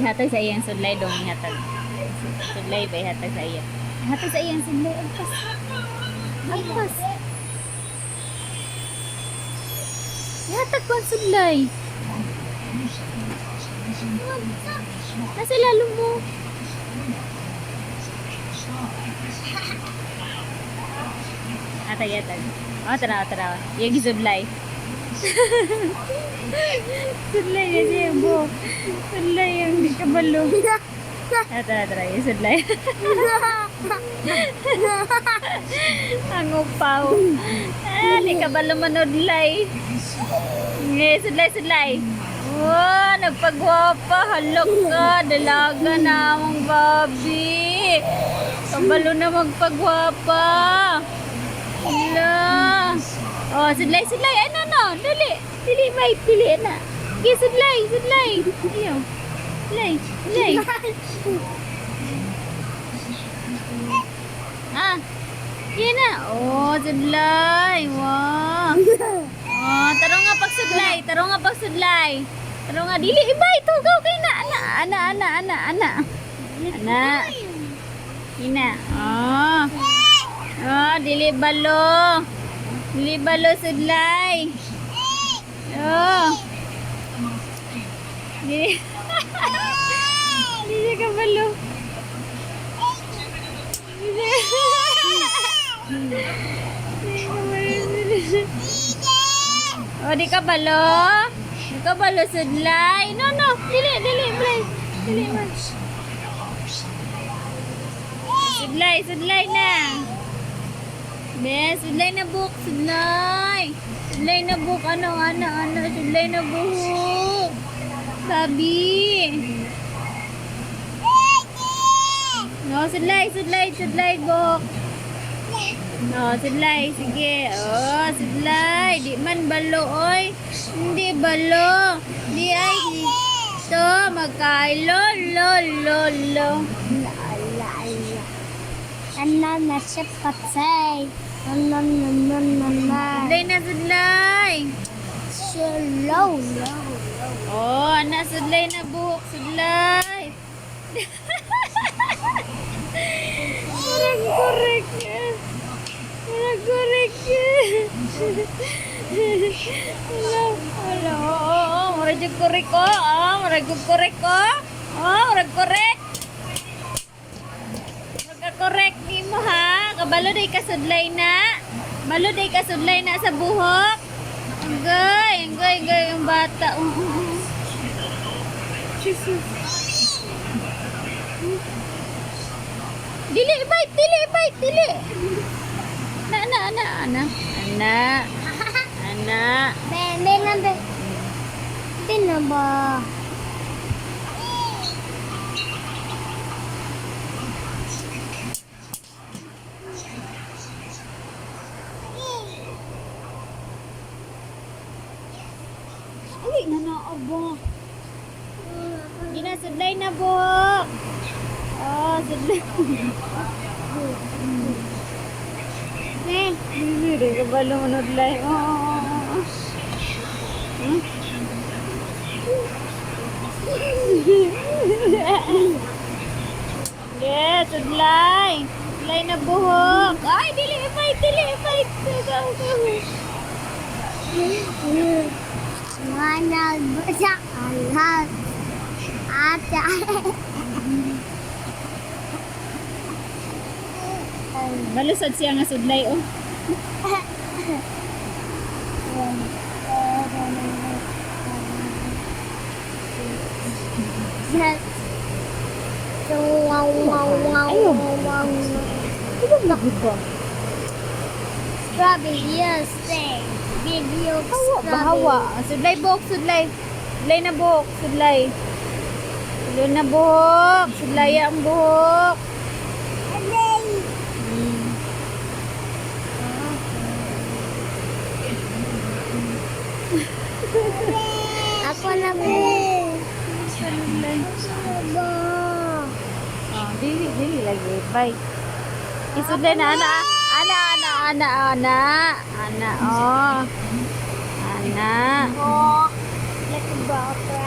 Ihatag sa iyang sudlay dong, ihatag. Sudlay ba ihatag sa iya? Ihatag sa iyang sudlay, agpas. Agpas. Ihatag ko ang sudlay. Nasa ilalim mo. Atag, atag. Oh, tara, tara. Yung gisudlay. Sudlay na siya yung buhok. Sudlay yung di kabalo. Ah, tara, tara. Yung sudlay. Ang upaw. Ah, di kabalo manudlay. Ngay, sudlay, sudlay. Wow, nagpagwapa. Halok ka. Dalaga na among babi. Kabalo na magpagwapa. Hala. Oh, sudlay, sudlay. Ano, no? Dali. Dili, mate. Dili na. Okay, sudlay, sudlay. Ayaw. Sudlay, sudlay. Ah, yan na. Oh, sudlay. Wow. Oh, taro nga pagsudlay. Taro nga pagsudlay. Taro nga, dili, iba. Itugaw kay na. Ana, ana, ana, ana, ana. Ana. Ina. Oh. Oh, dili balo. Dili balo sudlay. Oh. Dili. Dili ka balo. Dili. Dili ka balo. Oh, di ka balo? Di ka balo sudlay. No, no. Dili, dili, blay. Dili man. Sudlay, sudlay na. Be, sudlay na buhok, sudlay. Sudlay na buhok, ano, ano, ano, sudlay na buhok. Sabi. No, sudlay, sudlay, sudlay buhok. No, sudlay, sige. Oh, sudlay. Di man balo, oy. Hindi balo. Di ay ito, magkailo, lo, lo, lo. La la. Ano na siya patay? Ano na na na na. Sudlay na, sudlay. Slow, low, low. Oh, ana, sudlay na buhok, sudlay. Murag korek. Murag korek. Wala, wala. Oo, oo, oo. Murag yung korek ko. Oh, murag yung korek ko. Oh, murag korek. Murag korek ni mo ha. Kabalo day ka sudlay na. Balo day ka sudlay na sa buhok. Angay, angay, angay yung bata. Oo, oo, oo. Jesus. Dili, bite, dili, bite, dili. Na, na, na, ana. Ana. Ana. Be, be na be. Be na ba? Uy, na na, abo. Gina, sudlay na buhok. Oh, sudlay. Eh, dili, di ka ba lumunodlay? Oo, oo, oo. Hmm? Yes, sudlay. Sudlay na buhok. Ay, dili, fight, dili, fight. Go, go. Mana sa alat. Ata. Malusad siya nga sudlay, oh. Ayun. Ito laki ba? Strawberry, yes, thing. Video Hawa ba? strawberry. Hawa. Sudlay buhok, sudlay. Sudlay na buhok, sudlay. Sudlay na buhok. Sudlay ang buhok. Ako na po. Sudlay. Ba. Oh, dili, dili lagi. Bye. Isudlay na, ana. Ana, ana, ana, ana. Ana, oh.